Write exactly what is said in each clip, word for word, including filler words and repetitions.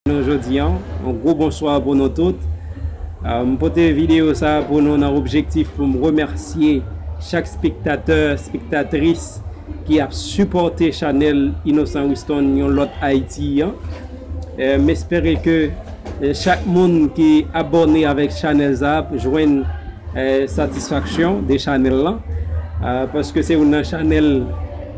Nou jodi an, yon gwo bonswa pou nou tout. Ah, m pote videyo sa pou nou nan objektif pou m remèsye chak spektatè, spektatris ki ap sipòte chanèl Innocent Wiston, yon lòt Ayiti an. Eh, m espere ke eh, chak moun ki abòne avèk chanèl sa ap jwenn eh, satisfaksyon de chanèl lan. Ah, paske se youn nan chanèl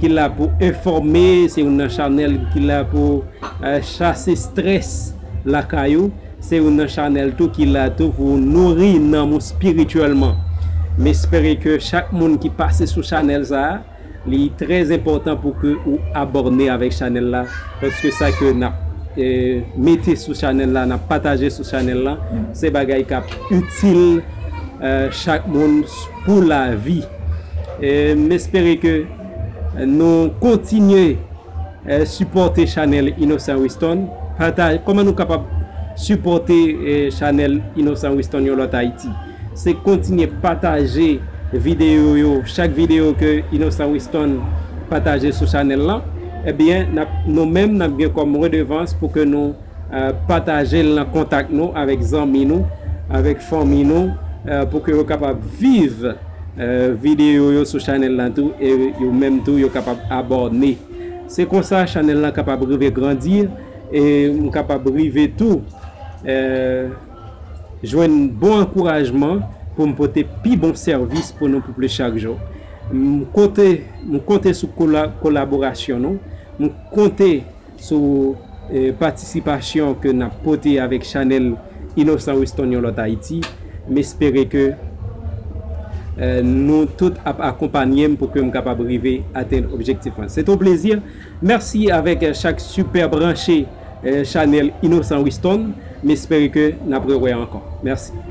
ki la pou enfòme, se youn nan chanèl ki la pou eh, chase strès lakay ou. Se youn nan chanèl tou ki la tou pou nouri nanm ou espirityèlman. M espere ke chak moun ki pase sou chanèl sa a, li trè enpòtan pou ke ou abòne avèk chanèl la, paske sa ke n ap eh, mete sou chanèl la, n ap pataje sou chanèl la, se bagay k ap itil eh, chak moun pou lavi. Eh, m espere ke nou kontinye eh, sipòte chanèl Innocent Wiston. Pata, kòman nou kapab sipòte eh, chanèl Innocent Wiston, yon lòt Ayiti? Se kontinye pataje videyo yo, chak videyo ke Innocent Wiston pataje sou chanèl lan. Ebyen, n ap, nou menm, n ap gen kòm redevans pou ke nou eh, pataje l nan kontak nou avèk zanmi nou, avèk fanmi nou, eh, pou ke yo kapab viv eh, videyo yo sou chanèl lan tou, e yo menm tou yo kapab abòne. Se konsa chanèl lan kapab rive grandi, e m kapab rive tou eh, jwenn bon ankourajman pou m pote pi bon sèvis pou nou pou plis chak jou. M konte, m konte sou kola- kolaborasyon nou, m konte sou eh, patisipasyon ke n ap pote avèk chanèl Innocent Wiston, yon lòt Ayiti. M espere ke eh, nou tout ap akonpanye m pou ke m kapab rive atenn objektif lan. Se te yon plezi. Mèsi avèk eh, chak sipè branche eh, chanèl Innocent Wiston. M espere ke n ap rewè ankò. Mèsi.